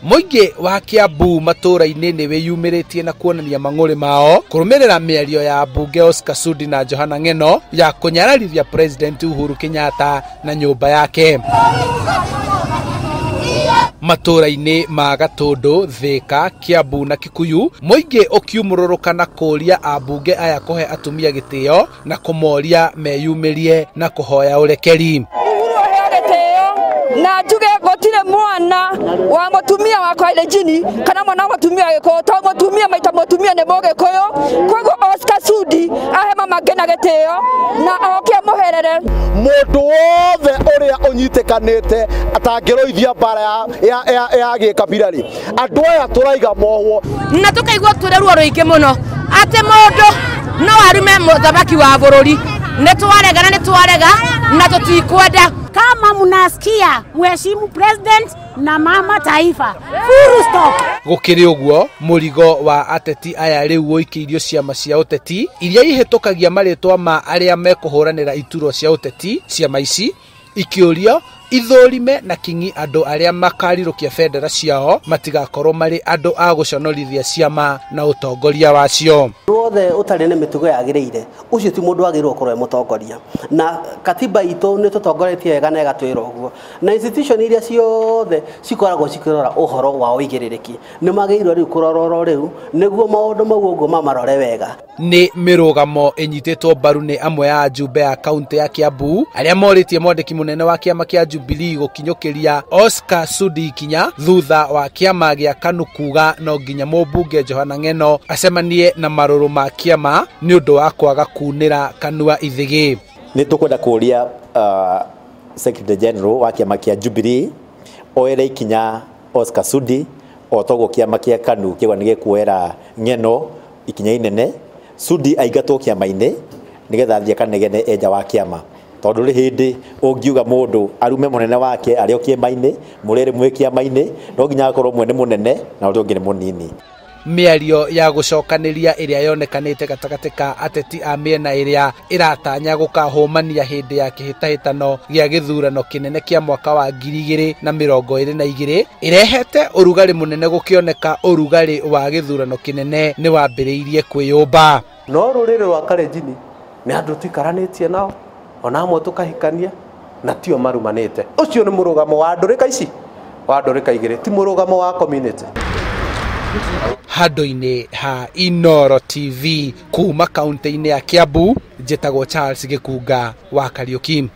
Mũingĩ wa Kiambu matũũra-inĩ nĩ wĩyumĩrĩtie na kuonania mang'ũrĩ mao kũrũmĩrĩra mĩario ya mbunge Oscar Sudi na Johana Ng'eno ya kũnyararithia President Uhuru Kenyatta na nyũmba yake. Matũũra-inĩ ma Gatũndũ, Thika, Kiambu na Kikuyu, mũingĩ ũkiumũrũrũka na kũũria ambunge aya kũhe atumia gĩtĩo na kũmoria meyumĩrie na kũhoya ũrekeri. Na njuge gutire mwana wa mutumia wa Kalenjin kana mwana wa mutumia Gikuyu to mutumia maita mutumia ni Mugikuyu. Koguo Oscar Sudi ahe mama Ngina gitio na oke muherere. Mundu wothe uria unyitikanite atangĩrũithia mbara ya gĩkabira rĩ, andũ aya tũraiga mohwo. Na tukaigua twĩna ruo rũingĩ mũno atĩ mũndũ no arume mũthamaki wa bũrũri. Nĩ twarega na nĩ twarega na tũtikwenda. Kama mnasikia mheshimu president na mama taifa. Full stop. Gũkĩrĩ ũguo, mũrigo wa ateti aya rĩu ũikĩirio ciama cia ũteti iria ihĩtũkagia marĩtwa ma arĩa mekũhũranĩra iturwa cia ũteti. Ciama ici ikĩũrio ithũrime na kingi andũ arĩa makarirũkia bendera ciao matigakorwo marĩ andũ a gũconorithia ciama na ũtongoria wacio. Wothe ũtarĩ na mĩtugo yagĩrĩire ũcio ti mũndũ wagĩrĩirwo gũkorwo e mũtongoria, na katiba itũ nĩ tũtongoretie wega na ĩgatwĩra ũguo, na institution iria ciothe cikoragwo cikĩrora ũhoro wa ũigĩrĩrĩki nĩ magĩrĩirwo rĩu kũrorwo rĩu nĩguo maũndũ mau ũguo mamarore wega. Nĩ mĩrũgamo ĩnyitĩtwo mbaru nĩ amwe a ajumbe a kaunti ya Kiambu arĩa morĩtie mwandĩki mũnene wa kĩama kĩa Jubilee gũkinyũkĩria Oscar Sudi ikinya thutha wa kĩama gĩa KANU kuga no nginya mũmbunge Johana Ng'eno acemanie na marũrũ ma kĩama nĩ ũndũ wa kwaga kunĩra kanua ithĩgĩ. Nĩ tũkwenda kũũria Secretary General wa kĩama kĩa Jubilee oere ikinya Oscar Sudi o toguo kĩama kĩa KANU kĩgwa nĩ gĩkuoera Ng'eno ikinya inene. Sudi aingatwo kĩama-inĩ nĩgetha athiĩ akanegene enja wa kĩama, tondũ rĩ hĩndĩ ũngiuga mũndũ arume mũnene wake arĩ o kĩama-inĩ, mũrĩrĩ mwĩ kĩama-inĩ, no nginya akorwo mwene mũnene na ũrĩa ũngĩ nĩ mũnini. Mĩario ya gũcokanĩria ĩrĩa yonekanĩte gatagatĩ ka ateti a mĩena ĩrĩa ĩratanya gũkahũmania hĩndĩ ya kĩhĩtahĩtano gĩa gĩthurano kĩnene kĩa mwaka wa 2022 ĩrehete ũrugarĩ mũnene, gũkĩoneka ũrugarĩ wa gĩthurano kĩnene nĩ wambĩrĩirie kwĩyũmba. No rũrĩrĩ rwa Kalenjin nĩ andũ tũikaranĩtie nao ona amwe tũkahikania na tio marumanĩte. Ũcio nĩ mũrũgamo wa ndũrĩka ici wa ndũrĩka igĩrĩ, ti mũrũgamo wa community. Handũ-inĩ ha Inooro TV kuma kaunti-inĩ ya Kiambu, njĩtagwo Charles Gĩkunga wa Kariũki.